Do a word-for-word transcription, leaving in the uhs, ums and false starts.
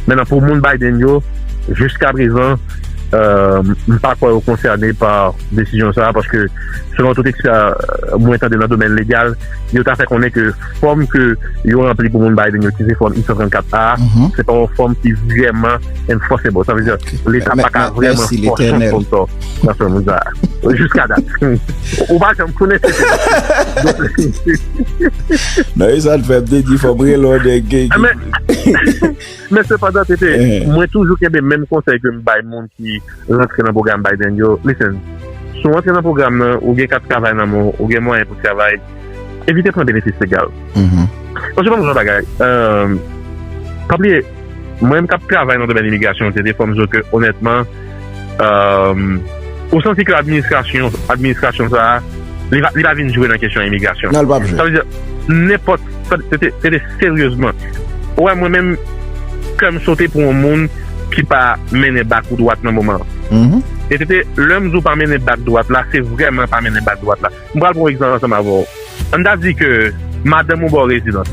Mentnan, pou moun Biden yo, jiska prezan, euh, m pa kwè yo konsène pa desizyon sa a, paske selon tout ekspè, euh, mwen tande nan domèn legal, yo ta fè konnen ke fòm ke yo ranpli pou moun Biden yo ki se fòm I san trannkat A, se pa yon fòm ki vrèman enforceable. Sa vle di, Leta pa ka vrèman fòse yon fòm sa nan fè moun sa a. Jiska dat. Ou pa janm konnen se se. Non, e sa l fè m te di fòm rele yon nèg gen. Men sepandan, Tete, mwen toujou kenbe menm konsèy ke m bay moun ki rantre nan pwogram Biden yo. Listen, si w rantre nan pwogram nan, ou gen kat travay nan men w, ou gen mwayen pou travay, evite pran benefis legal. Paske ban m yon bagay, pa bliye, mwen menm k ap travay nan domèn imigrasyon, Tete, fò m di w ke onètman, ou santi ke administrasyon administrasyon sa a, li pa, li pa vin jwe nan kesyon imigrasyon. Sa vle di, nenpòt, Tete, seryezman, ou wè, mwen menm, kè m sote pou yon moun ki pa mennen bak ou dwat nan moman an. E Tete, lè m di w pa mennen bak dwat la, se vrèman pa mennen bak dwat la. M pral pran yon egzanp ansanm avè w. Ann ta di ke madanm ou ba w rezidans.